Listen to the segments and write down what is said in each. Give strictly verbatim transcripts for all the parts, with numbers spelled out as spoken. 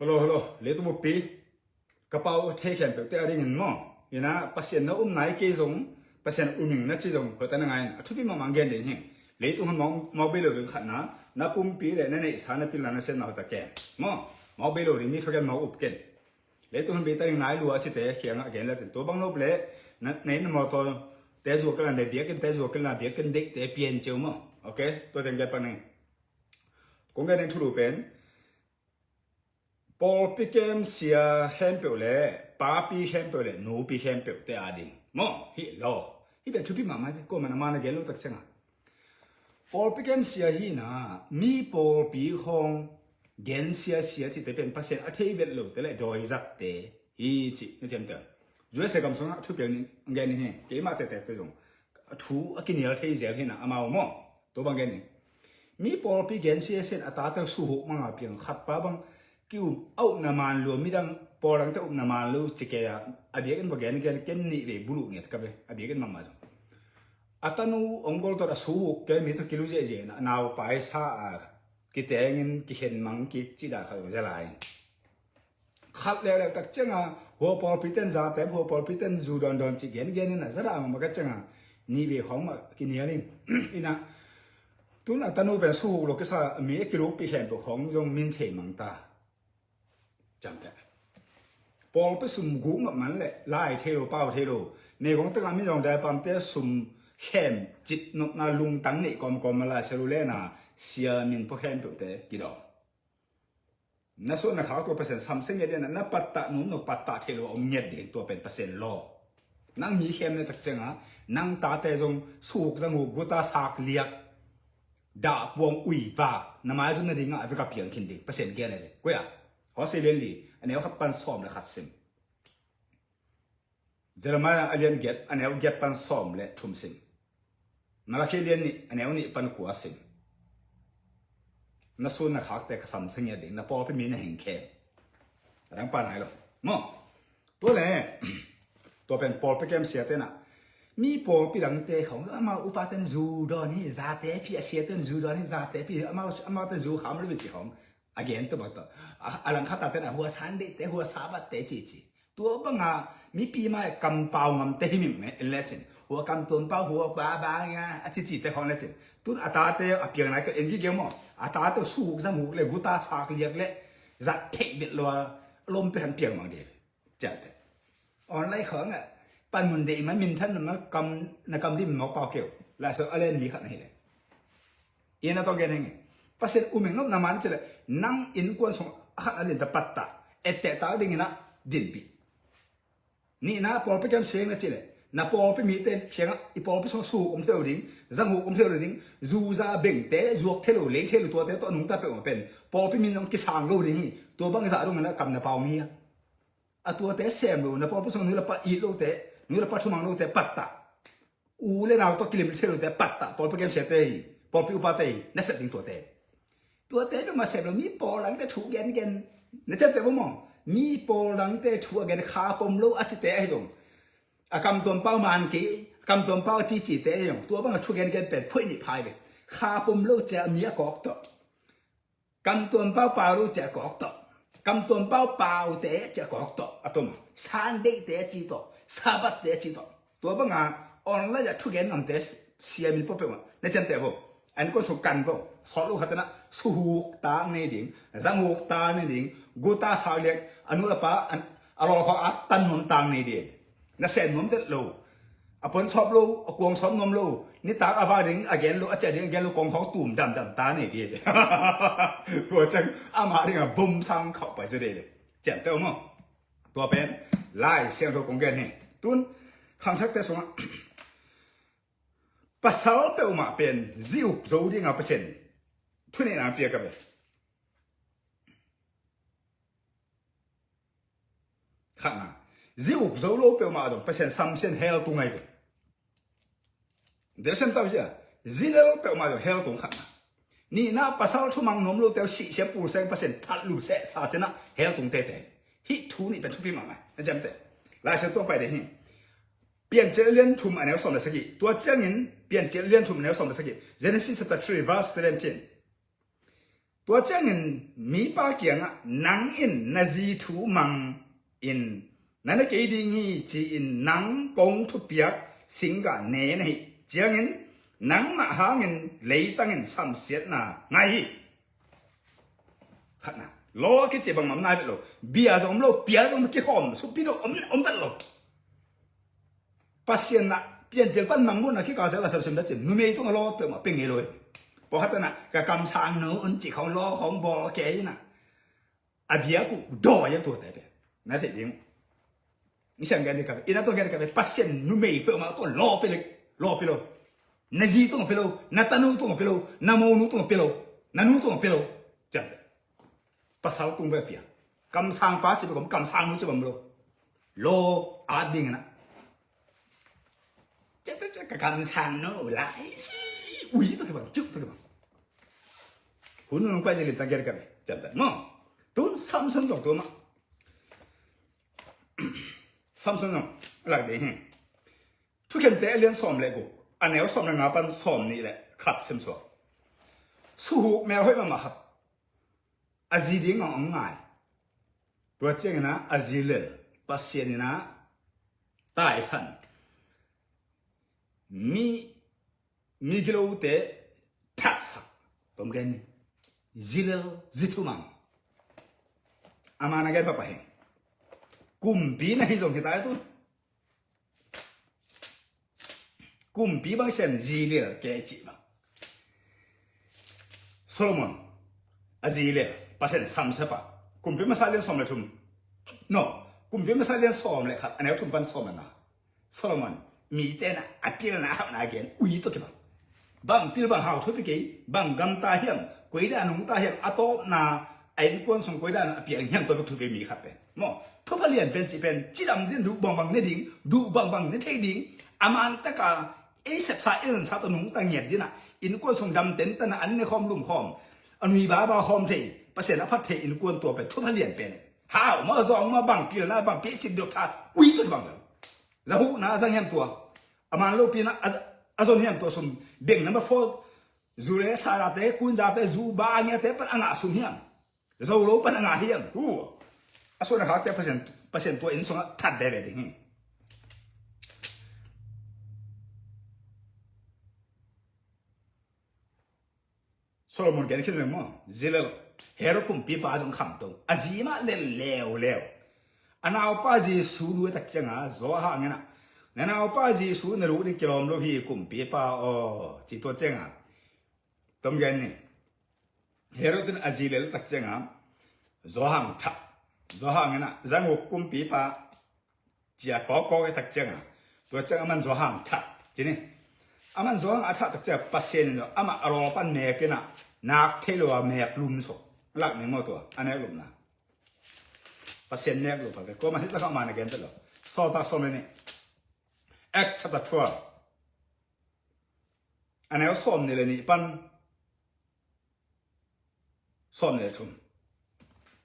Hello, hello. Leitung buppi ka pau thei khempeuh te a dingin maw, ina Pasian na um nai kei zong, Pasian um ing na ci zong, hoih ta na ngai in a thupi mahmah gen ding hi. Leitung hun mawk, mawk bei lo ding khatna, na pumpi le na neihsa na pilna na siatna hoih ta ken maw, mawk bei lo ding mi thugen mawk up ken. Leitung hun bei ta ding nai lua a cite kiangah gen le cin, tua bang nop le na, na inn na mawtaw te zuak kei la, na biakinn te zuak kei la, biakinn deihte pian ceu maw. Ok, tua teng gen pak ning. Kong gen ding thulu pen pawlpi kemsia khempeuh le papi khempeuh le nupi khempeuh te a ding maw, hi lo. Hi pen thupi mahmah hi. Kuaman a man a gen lo tak ciangah pawlpi kemsia hi na, mi pawlpi khawng gensia sia cite pen Pasian a thei vet lote le dawizakte hi cih na ciamteh. U S A gam sungah thupiang ning gen ning hi. Keimah tektek te zong a thu a kinial thei zel hi na amau maw. Tua bang gen ning. Mi pawlpi gensia sia in a tate suhuk manga piang khat pa bang ki um a upna man lua, midang pawl dangte upna man lo ci kei a, a biakinn va gen gen ken nih vei buluh ngiat ka ve a biakinn mahmah zong. A tanu ong gol tawh a suhuk kei mi tawh kilu ziahziah in a naupai sa a kitengin kikhen mang kik cih dan khat zong zia lai. Khat leuleu tak cianga hua pawlpi ten zate, hua pawlpi ten zu dawndawn cih gengen in a za dah mahmah ka cianga nih vei khawng mah kinial in. Ina tun a tanu pen suhuk lo kisa mi a kilukpih khempeuh khawng zong min thei mang ta. Ciamteh. Pawlpi sum guk mah man le lai thei lo, pau thei lo. Meigong tengah min zong daipamte sum khem cit nopna lungtang neih kawmkawm a lai sia lu lena sia min pua khempeuhte kidawm. Na suan na khak tua Pasian samsia ngiat ding, na pattah num no pattah thei lo a om ngiat ding, tua pen Pasian law. Nang mi khem na tak cianga nang tate zong suk zanguk guta sak liak dah puang ui vak na maizum na dingah a vek a piang khin ding Pasian gen a ve. Koi a Hosea lian li a neu khat pan sawm le khat sim. Jeremiah a lian giat a neu giat pan sawm le thum sim. Malakhi lian nih a neu nih pan kua sim. Na sun na khakte ka samsia ngiat ding, na pawlpi mi na hing khem. A dang pa nai lo maw. Tua le tua pen pawlpi kemsia tenah mi pawlpi dangte khawng amau upa ten zu dawn hi, zate phi a sia ten zu dawn hi, zate phi amau, amau ten zu kham lo ci khawng a gen tua bang tawh a langkhat a tenah hua Sunday te, hua Sabbath te cici. Tua banga mipi mai kampau ngamte hi mimeh en lecin, hua kamtuam pau, hua ba ba nga a cicite khawng lecin. Tun a tate a piang nai ka en gige maw. A tate suk zanguk le guta sak liak le zat theih vet lo a lompi khan piang mang ding. Ciante online khawngah panmun deih ma minthan na kam, na kam dim mawk pau keu. Laisau a len mi khat na hi le. Ina tawh gen henge. Pasian um ing nop na man cile nang innkuan sung a khat a lin ta pattah etteh tak dingin a dinpih. Nihna pawlpi kiam siang na cile na pawlpi mite kiangah i pawlpi sung suk om theu ding, zanguk om theu ding, zuza bengte zuak thei lo, lei thei lo tuate tawh nungta peuhmah pen pawlpi min zong kisang lo ding hi. Tua bang zah dongin a kam na pau ngi a. A tuate sem lo, na pawlpi sung nu le pa it lote, nu le pa thumang lote pattah. U le nau tawh kilim thei lote pattah, pawlpi kemsiate hi, pawlpi upate hi, na sep ding tuate. Tuate peuhmah sep lo, mi pawl dangte thu gengen na ciamteh bawm maw. Mi pawl dangte thu a gen kha pom lo a cite ahi zong, a kamtuam pau man kei, a kamtuam pau a cicite ahi zong, tua banga thu gengen pen phoih nih phai ve. Kha pom lo cia mi a kawk tawh. Kamtuam pau pau lo cia kawk tawh. Kamtuam pau paute cia kawk tawh a tom a. Sunday te a ci tawh, Sabbath te a ci tawh. Tua banga online a thugen namte siamin pawh peuhmah na ciamteh bo. An kon suk kan bo. Sawt lo khat na suhuk tak nei ding, zanguk tak nei ding, guta sau liak, a nu a pa a lawlkhaw a tan nuam tak nei ding. Na sen nuam tet lo. A pon sawp lo, a kuang sawp nuam lo. Nitak a vak ding a gen lo, a ciah ding a gen lo, kong khawng tum damdam ta nei ding. Tua ciang amah ding a bom sang khauh pai cu ding. Ciamteh maw. Tua pen Lai Siangtho kong gen hi. Tun khangthakte sungah pasal peuhmah pen zi uk zo dinga Pasian thuneihna piak a ve. Khatna, zi uk zo lo peuhmah zong Pasian samsian hell tung ahi ve. Desian tau cia, zi lel peuhmah zong hell tung khatna. Nihna, pasal thumang nuam lote uh sihsia pulseng Pasian that lu sehsa cinah hell tung tete. Hih thu nih pen thupi mahmah na ciamteh. Lai Siangtho pai ding hi. Piancil lian thum a neu sawm le sagih. Tua ciangin Piancil lian thum a neu sawm le sagih, Genesis chapter three verse seventeen. Tua ciangin mipa kiangah, "Nang in na zi thu mang in, na ne kei ding hi, ci-in nang kong thupiak singgah ne na hih ciangin, nangmah hangin leitang in samsiatna ngah hi." Khatna, law a kici bangmah om nai vet lo. Bia zong om lo, pial zong kikhawm, sumpi lo, om, om vet lo. Pasian na, Piancil pan mangmuhna kikal ciang a, Pasian sim dah cin, numei tungah law peuhmah pia ngei lo hi. Pawlkhat in ah, "Ka kamsang nu un," ci khawng, law khawng bawl kei in ah, a biak uh dawi a, tuate pia. Na theih ding. Ni siang gen ding ka ve, inn a tua gen ding ka ve, Pasian numei peuhmah tua law pia le, law pia lo. Na zi tungah pia lo, na tanu tungah pia lo, na monu tungah pia lo, na nu tungah pia lo. Ciang te. Pasal tung ve pia. Kamsang pa ci bek om, kamsang nu ci bek om lo. Law a ding na. Ciang te, ciang ka kamsang nu lai. Ui, tua kibang, cuk, tua kibang. Hun nung pai zilin tang gen ka ve. Ciang te. Maw. Tun Samson zong tua mah. Samson zong lak ding hi. Thukhente a lian sawm le guk, a neu sawm le nga pan sawm nih le khat sim suak. Suhuk mel hoih mahmah khat. A zi ding a hong ngai. Tua ciangin ah a zi lel, Pasian in ah taisan. Mi, mi gilote thatsak. Tom gen ni. Zi lel, zi thumang. A man a gen papa hi. Kumpi na hi zong hi ta tu. Kumpi bang sem zi lel kei cih bang. Solomon, a zi lel, Pasian samsia pa. Kumpi masa lian sawm le thum. No, Kumpi masa lian sawm le khat, a neu thum pan sawm le nga. Solomon, mite na, a pilna a hauhna gen, ui tua kibang. Bang pil bang hau thupi kei, bang gamta hiam, koi dan nungta hiam, a tawpna, a innkuan sung koi dan a piang hiam, tua bek thupi mi khat pen. Maw, thupha lian pen cih pen, cidam ding, duh bangbang ne ding, duh bangbang ne thei ding, a man taka, ei sepsa, ei zansa tawh nungta ngiat ding a, innkuan sung dam tentana, an ne khawm lum khawm, a nui baba khawm thei, Pasian a phat thei innkuan, tua pen thupha lian pen. Hau maw, zawng maw, bang pilna, bang pih cin dok tha, ui tua kibang lo. Za huhna a zang hiam tua. A man lopi na a, a zon hiam tua sum. Beng number four. Zu le sa zate, kun zate, zu ba ngiate pan a ngah sum hiam. Zo lo pan a ngah hiam. Hu. A suan a khakte Pasian, Pasian tua inn sungah that veve ding hi. Solomon gen khin veng maw. Zi lel. Herod kumpipa zong khamto. A zi mah lel leuleu. A naupa Jesu lu a tak cianga, Johan in ah, "Na naupa Jesu na lu ding kilawm lo hi kumpipa aw," ci tua cianga. Tom gen ni. Herod in a zi lel tak cianga, Johan thah. Johan in ah, "Zanguk kumpipa," ci a kawkawk a tak cianga, tua ciang aman Johan thah. Ci ni. Aman Johan a thah tak cianga Pasian in amah a law pan mek in ah, nak thei lo a mek lum so. Lak ning maw tua, a nek lumna. Pasian nek lum pha ve. Kuaman hi tak a man a gen ta lo. Sawltak sawm le nih. Acts chapter twelve. A neu sawm nih le nih pan sawm nih le thum.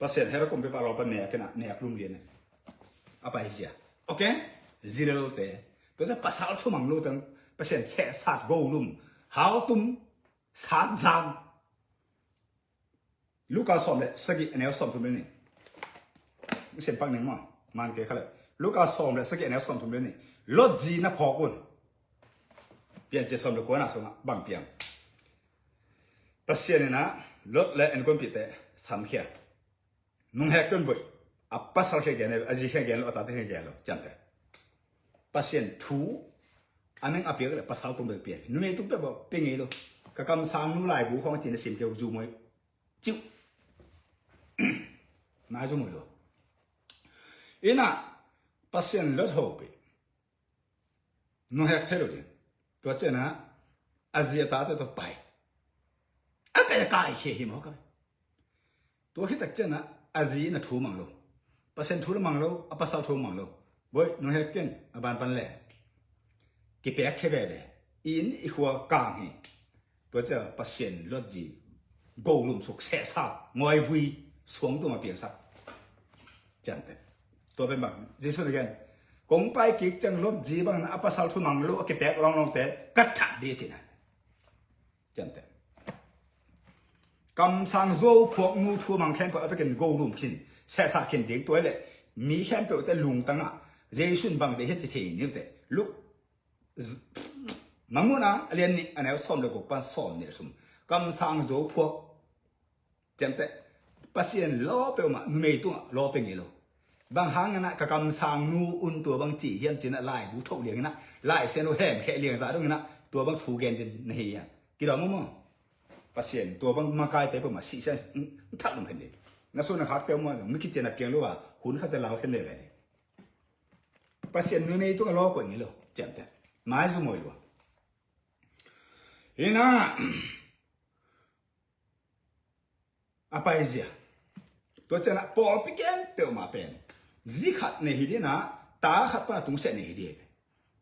Pasian Herod kumpipa law pan nek in ah, nek lum lian in. A pai zia. Okay? Zi lelte. Tua zia pasal thumang lo tang. Pasian sehsat go lum. Hau tum. Sat zang. Luka sawm le sagih a neu sawm thum le nih. Sian pak ning maw. Man kei kha le. Luka sawm le sagih a neu sawm thum le nih. Lot zi na phawk un. Piancil sawm le kuana sungah bang piang. Pasian in ah Lot le innkuanpihte samkhia. Nunghek tun boih. A pasal khia gen lo, a zi khia gen lo, a tate khia gen lo. Ciamteh. Pasian thu a meng a piak le pasal tung bek pia. Numei tung bek pia ngei lo. Ka kamsang nu laibu khawng cin a sim keu zu moi. Ciu. Nai zu moi lo. Ina Pasian Lot hopih. Nunghek thei lo ding. Tua ciangin a zi a tate tawh pai. A kai a kai khia hi maw kai. Tua khit tak ciangin a zi in a thu mang lo. Pasian thu la mang lo, a pasal thu mang lo. Boih, nunghek ken, a ban pan le. Kipek khia veve. Inn i khua kang hi. Tua ciang Pasian Lot zi go lum suk sehsa, ngawivui, suang tum a piangsak. Ciamteh. Tua pen bang, Jesu in a gen. Kong pai kik ciang Lot zi bangin a pasal thu mang lo, a kipek lawnglawngte ka that ding ci-in a. Ciamteh. Kamsang zuau phuak nu thu mang khempeuh a vekin go lum khin, sehsah khin ding tua hi leh, mi khempeuh te lungtang ah Jesu in bang deih hiam ci thei ni uh teh. Luk Mangmuhna a lian nih a neu sawm le guk pan sawm nih le thum. Kamsang zuau phuak ciamteh, Pasian law peuhmah numei tungah law pia ngei lo. Bang hang inah ka kamsang nu un tua bang ci hiam ci inah laibu thoh liang inah, Lai Siangtho hemkheh liang zah dong inah tua bang thu gen ding na hi a. Kidawm maw? Pasian tua bang makaite peuhmah sihsiang thak lum hen ding. Na suan na khak teuh maw, mi kician a piang lo a, hun khat te lau hen le ve ding. Pasian numei tungah law koih ngei lo ciamteh. Maizu mawi lua. Inah a paizia, tua cianah pawlpi khempeuh mah pen zi khat nei hi dinah, ta khat pana tungsiah nei hi di.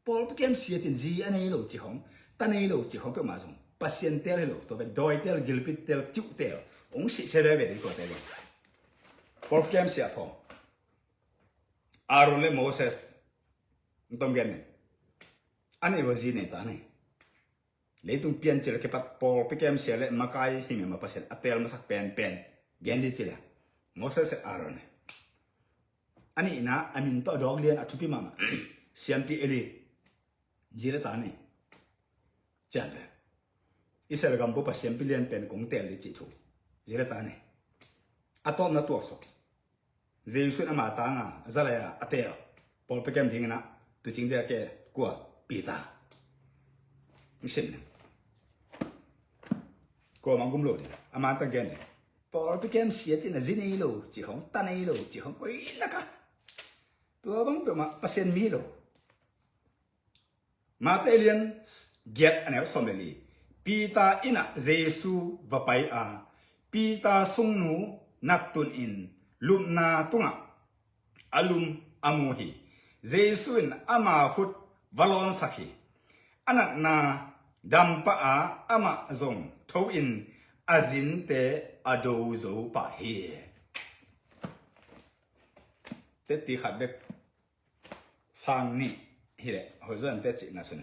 Pawlpi khempeuh siatin zi a nei lo cih hong, ta nei lo cih hong peuhmah zong Pasian teel hi lo. Tua pen dawi teel, gilpi teel, ciuh teel, hong sihsia veve ding tuate zong. Pawlpi khempeuh siah fawng. Aaron le Moses, n tom gen ni. A nih ua zi nei ta nei. Leitung piancil kipat pawlpi khempeuh sia le makai himhim a Pasian a teel masak penpen gen dih ci le, Moses le Aaron hi. A nihna a min tawh a dawk lian a thupi mahmah siampi Eli, zi le ta nei. Cian le Israel gam bup a siampi lian pen kong teel dih cih thu, zi le ta nei. A tawpna tuaksuk. Jesu in ama tanga a za lai-a a teel pawlpi khempeuh ding inah tuucing dia ke kua? Peter. N sim ning. Kua mang gum lo ding a man tang gen ding. Pawlpi khempeuh siatin a zi nei lo cih hong, ta nei lo cih hong, koi laka. Tua bang peuhmah Pasian mi lo. Mate lian giat a neu sawm le li. Peter inah Jesu va pai a, Peter sungnu nattun in lupna tungah a lum a mu hi. Jesu in ama khut va lawnsak hi. A natna dampah a, amah zong tho in a zinte a do zo pah hi. Tetti khat bek sang nih hileh hoih zaw in teh cih na sun.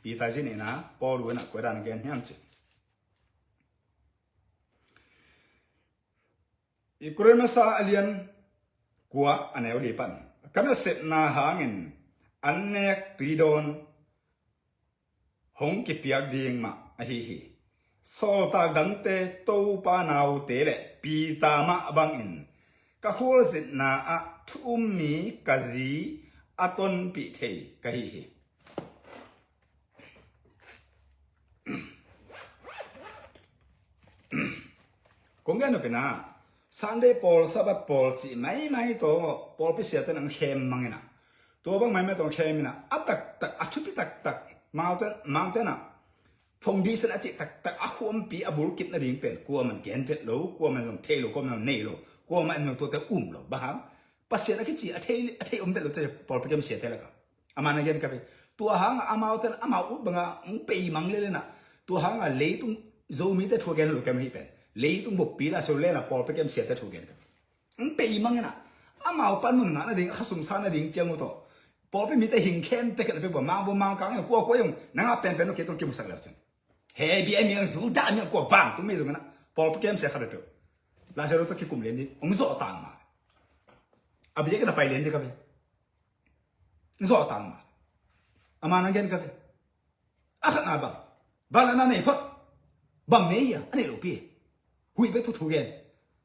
Peter zi neihna Paul unah koi dan gen hiam cih. I Korin masa a lian kua a neu li pan, ka nasepna hangin an nek tui dawn hong kipiak ding mah ahi hi. Sawltak dangte Topa naute le Peter mah bangin ka khualzinna ah thu um mi ka zi a tonpih thei ka hi hi. Kong gen nopina Sunday pawl, Sabbath pawl cih maimai tawh pawlpi siate nang khem manginah, tua bang maimai tawh khem inah a taktak, a thupi taktak, Mangte, Mangte nah foundation a cih taktak a khuampi a bulkip nading pen kuaman genvet lo, kuaman zong thei lo, kuaman zong nei lo, kuaman zong tuate um lo. Bang hang? Pasian a kici a thei, a thei om vet lo te pawlpi khempeuh siate lakah. Ama na gen ka ve. Tua hangah amaute amau ut banga hong peimang lel inah, tua hangah leitung Zomite thu gen lo kem hi pen, leitung buppi lah solo lel a pawlpi khempeuh siate thu gen ka ve. Hong peimang inah, amau panmun ngah nading, a khasum sa nading ciang uh tawh pawlpi mite hing khem tekhet a pia bua mang bua mang kang in kua kua in nang a penpen uh kei tawh kimusak leu cin. He bia mi ang zu dah mi ang kua vang tung mi zong inah pawlpi khempeuh sia khat a peuh lah solo tawh kikum lian ding hong zawh tang mah. A biakinn a pai lian ding ka ve. Hong zawh tang mah. Ama na gen ka ve. A khatna bang, vangliatna nei phot. Bang nei a, a nei lopi. Huih bek thu thu gen.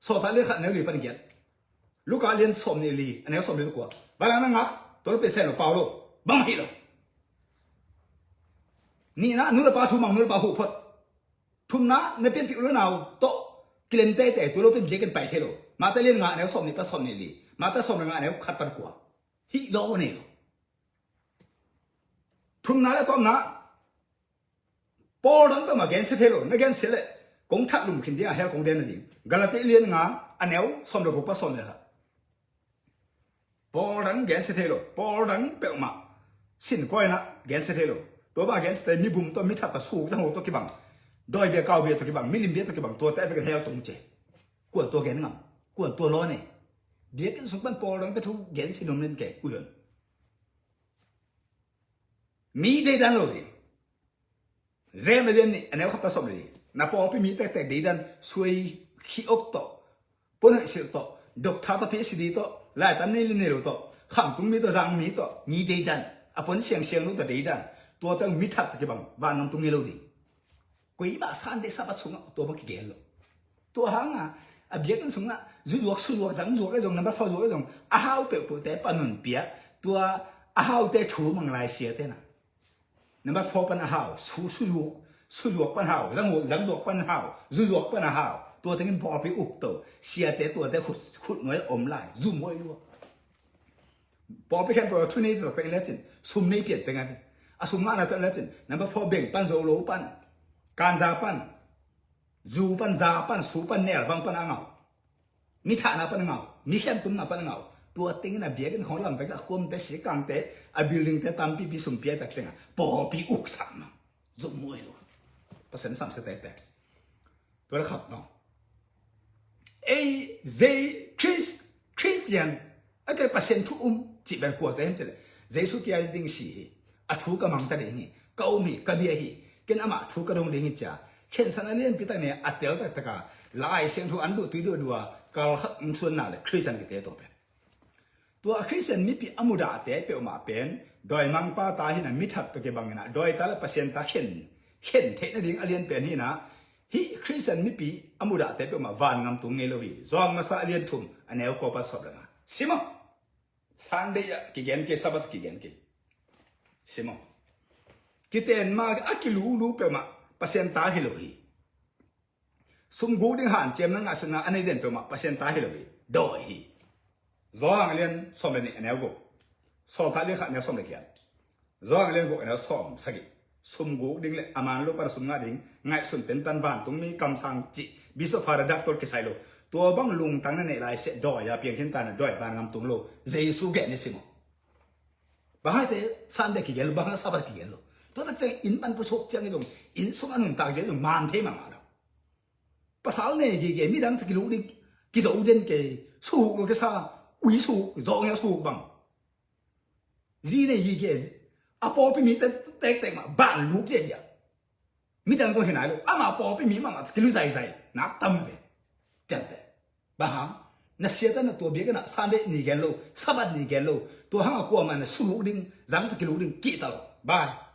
Sawltak lian khat a neu li pan gen. Luka lian sawm nih li a neu sawm nih le kua. Vangliatna ngak, tua lo pen sen lo pau lo. Bang hi lo. Nihna nu le pa thu mang, nu le pa huh phot. Thumna na pianpih u le nau tawh kilem teitei, tua lo pen biakinn pai thei lo. Mate lian nga a neu sawm nih pan sawm nih li. Mate sawm le nga a neu khat pan kua. Hih law nei lo. Thumna le tawpna, pawl dang peuhmah gensia thei lo, na gensia leh kong that lum khin ding a hell kong den nading. Galati lian nga a neu sawm le guk pan sawm le khat. Pawl dang gensia thei lo, pawl dang peuhmah sin kawina gensia thei lo. Tua bang a gensia thei mi bum tawh, mi that tawh, suk tawh, ho tawh kibang, dawi bia kau bia tawh kibang, milim bia tawh kibang, tuate a vekin hell tung ce. Kuan tua gen ngam, kuan tua law nei. Biakinn sung pan pawl dangte thu gensia nuam len ke, ulion. Mi deidan lo ding. James a lian nih a neu khat pan sawm le li. Na pawlpi mi tektek deidan, suai khih awk tawh, puan hoih silh tawh, doctor tawh, PhD tawh, laitan nei le nei lo tawh, khamtung mi tawh, zang mi tawh, mi deidan, a puan siangsiang lo tawh deidan, tuate mi that tawh kibang vangam tung ngei lo ding. Koimah Sunday Sabbath sungah tua bang kigel lo. Tua hanga a biakinn sungah zuzuak, suzuak, zangzuak ahi zong, number four zuak ahi zong, a hau peuhpeuhte panun pia, tua a haute thu mang lai siate na. Number four pan a hau, su, suzuak, suzuak pan hau, zangzuak, zangzuak pan hau, zuzuak pan a hau. Tua tengin pawlpi ukto, siate tuate khut, khut nuai om lai, zum huai lua. Pawlpi khempeuh a thu nei tawh pek lecin, sum nei pian teng a, a sum ngahna tawh lecin, number four beng pan, zo lo pan, kanja pan, zu pan, za pan, su pan, nel bang pan a ngau. Mi thahna pan a ngau, mi khentumna pan a ngau. Tua tengin a biakinn khong lamtak a khuamte, sikangte, a buildingte tampipi sum piatak tengah pawlpi uksak ma. Zo muai lo. Pasian samsia tete. Tua le khat no. Ei, zei, Chris, Christian, a ke Pasian thu um, cih ben kuate hem cih le. Jesu kia ding si hi. A thu ka mangta ding hi. Ka um hi, ka bia hi. Ken amah thu ka dong ding hi cia. Khensan a lianpi tak ne, a tel taktak a. Lai Siangtho an duh tui duh duh a, kal khat um suan na le, Christian kite tua pen. Tua Christian mipi a mudahte peuhmah pen, dawimangpa ta hi na, mithat tawh kibang hi na, dawi ta le Pasian ta khen, khen theih nading a lian pen hi na, hih Christian mipi a mudahte peuhmah vangam tung ngei lo hi. Johan masa a lian thum, a neu kua pan sawm le nga. Sim aw. Sunday ah kigen kei, Sabbath kigen kei. Sim aw. Kiten ma a kilulu peuhmah Pasian ta hi lo hi. Sumguk ding hanciamna, ngaihsutna a nei den peuhmah Pasian ta hi lo hi. Dawi hi. Johan a lian sawm le nih a neu guk. Sawltak lian khat a neu sawm le giat. Johan a lian guk a neu sawm sagih. Sumguk ding le a man lo pan a sum ngah ding, ngaihsun pentan, vantungmi, kamsang cih, bishop, father, doctor kisai lo. Tua bang lungtang na neih lai siah dawi a piang khin ta na, dawi vangam tung lo. Jesu gen ni sim aw. Bang hangte Sunday kigen lo, bang hang Sabbath kigen lo. Tua tak ciang inn pan pusuak ciang hi zong, inn sung a nuntak ciang hi zong man thei mahmah lo. Pasal nei gige, midang tawh kiluk ding, kizo den kei, suhuk lo kisa, ui suhuk, zawng ia suhuk bang. Zi nei gige, a pawlpi mi tektek mah ban luk ziazia. Midang tawh hi nai lo, ama pawlpi mi mahmah tawh kilu zaizai nak tam ve. Ciangte. Bang hang? Na siate na tua biakinn ah Sunday ni gen lo, Sabbath ni gen lo. Tua hang a kuamah na suluk ding, zang tawh kiluk ding kihta lo. Bye.